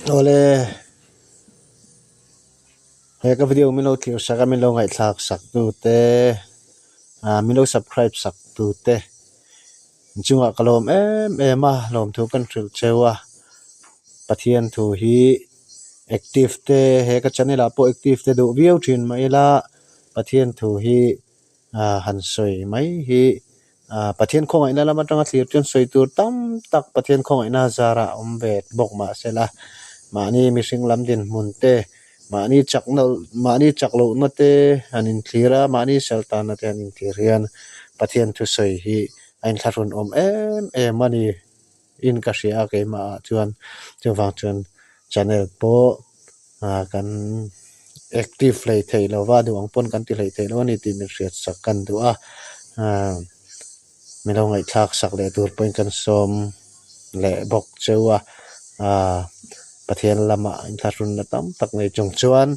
Awle he ka video min lo thlir sak a min lo ngaihthlak sak tu te ah min lo subscribe sak tu te inchungah ka lawm em em a lawmthu kan hrilh cheu a Pathian thu hi active te he ka channel ah pawh active te duh viau thin mah ila Pathian thu hi ah han sawi mai hi ah Pathian khawngaihna lam atanga thlir chuan sawi tur tam tak Pathian khawngaihna zarah a awm ve bawk mah sela mahni mihring lam dinhmun te mahni chakna mahni chak lohna te han inthlir a mahni saltana te han inthlir hian Pathian thusawi hi a inthlahrun awm em em a ni. in ka hria a keimah ah chuan chuvang chuan channel pawh ah kan active hlei thei lo va duh ang pawn kan ti hlei thei lo a ni tih min hriat sak kan duh a ah min lo ngaihthlak sak leh tur pawhin kan sawm leh bawk cheu a ah Pathian lamah inthlahrunna tam tak nei chung chuan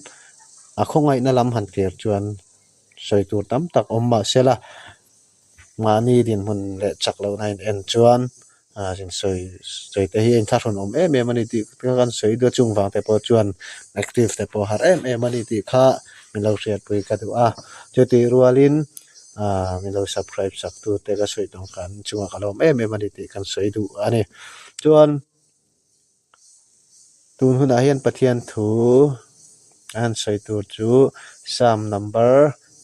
a khawngaihna lam han kir chuan sawi tur tam tak awm mah sela. Mahni dinhmun leh chak lohna in en chuan ah sawi sawi te hi a inthlahrun awm em em a ni tih kha kan sawi duh a chung vang te pawh chuan active te pawh a har em em a ni tih kha min lo hriatpui ka duh a chutih rualin ah min lo subscribe sak tu te ka sawi tawng khan chungah ka lawm em em a ni tih kan sawi duh a ni chuan. Tun hunah hian Pathian thu a han sawi tur chu Psalm number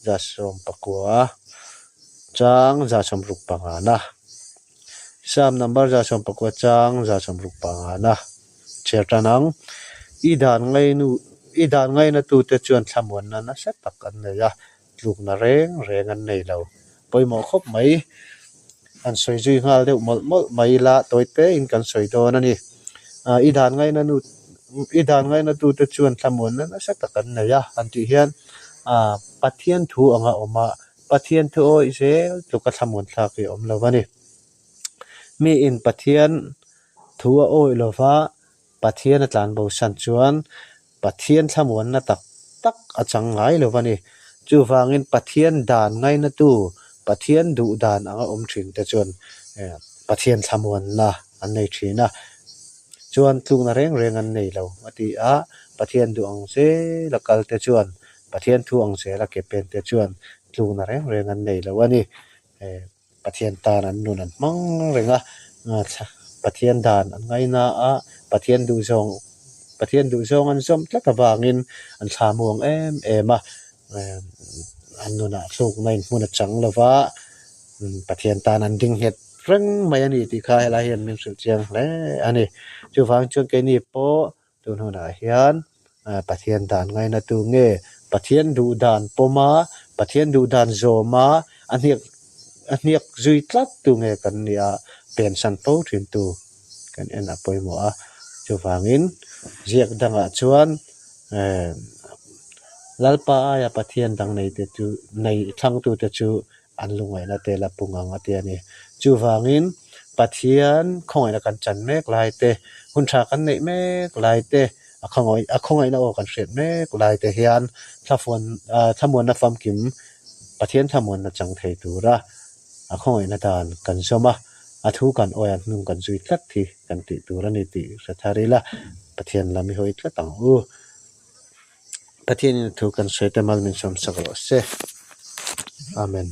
119 chang 165 na Psalm number 119 chang 165 na chhiar tan ang. I dan ngainu i dan ngaina tute chuan thlamuanna nasa tak an nei a, tlukna reng reng an nei lo. Pawimawh khawp mai. Han sawi zui nghal deuh mawlh mawlh mai ila tawi tein kan sawi dawn a ni. Ah i dan ngaina nu i dan ngaina tute chuan thlamuanna nasa tak an nei a han tih hian ah Pathian thu anga awm a, Pathian thu awih zel tluka thlamuan thlak hi a awm lo a ni. Miin Pathian thu a awih lova Pathian a tlan bosan chuan Pathian thlamuanna tak tak a chang ngai lo a ni. Chuvangin Pathian dan ngainatu, Pathian duh dan anga awm thin te chuan Pathian thlamuanna an nei thin a, chuan tlukna reng reng an nei lo a ti a, Pathian duh ang zela kal te chuan, Pathian thu ang zela ke pen te chuan tlukna reng reng an nei lo a ni. Pathian tan an nun an hmang reng a, Pathian dan an ngaina a, Pathian duhzawng Pathian duhzawng an zawm tlat avangin an thla muang em em a, an nunah thlukna in hmun a chang lo va, Pathian tan an ding nghet reng mai a ni tih kha helai hian min hrilh chiang hle a ni. Chuvang chuan keini pawh Tun hunah hian Pathian dan ngaina tu nge Pathian duh dan pawm a, Pathian duh dan zawm a, a hniak a hniak zui tlat tu nge kan nih a, pensan fo thin tu kan en a pawimawh a. Chuvangin ziak dangah chuan Lalpa aia Pathian dang nei te chu nei thlangtute chu an lungaihna te la pung ang a ti a ni. Chuvangin Pathian khawngaihna kan chan mek lai te, hun tha kan neih mek lai te, a khawngaih a khawngaihna aw kan hriat mek lai te hian thlafuan ah thlamuanna famkim Pathian thlamuanna chang thei tura a khawngaihna dan kan zawm a, a thu kan awi a hnung kan zui tlat hi kan tih tur a ni tih hre thar ila Pathian lam i hawi tlat ang u. Pathianin a thu kan sawi te mal min sawm sak rawh se. Amen.